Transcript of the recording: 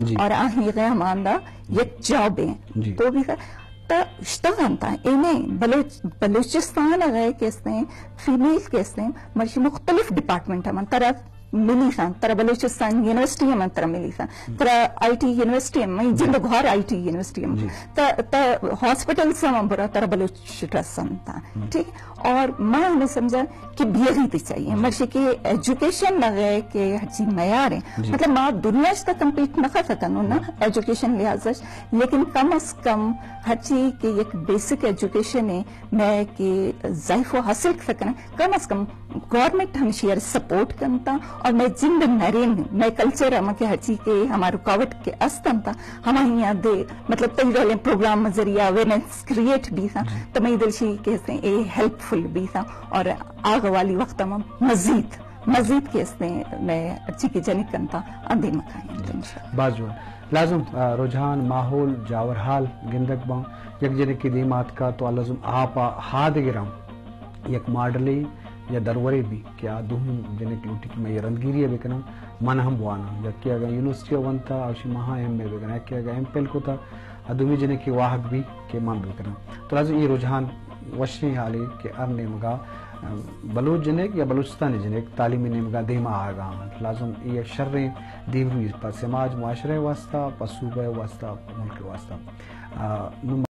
جی۔ اور آہی غیر ماندہ یک جاب ہیں۔ جی۔ تو بھی کر، تا اشتغل تا، انہیں بلوچ-، بلوچستان اگر کہ اس نے، فیمیل کہ اس نے، مرشی مختلف ڈپارٹمنٹ ہم ترا ملی سان، ترا بلوچستان یونیورسٹی ہم ترا ملی سان، ترا آئی ٹی یونیورسٹی ہم، میں جند گھار آئی ٹی یونیورسٹی ہم، جی۔ تا، تا ہاسپٹل سے ہم برا ترا بلوچ ٹرسن تا، ٹھیک؟ اور میں ہمیں سمجھا کہ بیاری تی چاہیے، مرشی کہ ایجوکیشن نہ گئے کہ ہر چیز معیار ہے۔ جی۔ مطلب، ما دنیا سے کمپیٹ نہ کر سکن نا، ایجوکیشن لحاظ سے، لیکن کم از کم ہر چیز کہ ایک بیسک ایجوکیشن ہے، میں کہ ضعیف و حاصل سکن، کم از کم گورنمنٹ ہمشی سپورٹ کنتا، اور میں جند نرین، میں کلچر ہم کہ ہر چیز کے ہمارا رکاوٹ کے استنتا، ہماری یہاں دے، مطلب، تئی ڈولیں پروگرام ذریعہ اویئرنیس کریئٹ بیسا، تو میں دلشی کہ اس نے اے ہیلپ فل بیسا، اور آگ والی وقت ہم مزید، مزید کہ اس نے میں اچھی کی جنک کنتا اندے مکائیں۔ باز جوان۔ لازم، آ، رجحان، ماحول، جاورحال گندگ باں۔ یک جنکے دیم آتکا تو آ لازم آپ ء ہاد گراں یک ماڈلے یا درورے بی کہ آ دومی جنک لوٹی کہ من یہ رندگیری ء بکناں، من ہم بواناں۔ یکے اگاں یونیورسٹی ء ونتا، آ وشی من ہم ایم اے بکناں۔ یکے اگاں ایم فل کتا، آ دومی جنکے واہگ بی کہ من بکناں۔ تو لازم یہ رجحان وشیں حالے کہ ہر نیمگا، ام، بلوچ جنک یا بلوچستانی جنک تعلیمی نیمگا دیما آگا انت۔ لازم یہ شریں دیمروی پہ سماج معاشرہ واسطہ، پہ صوبہ واسطہ، پہ ملک واسطہ۔ آ، نوں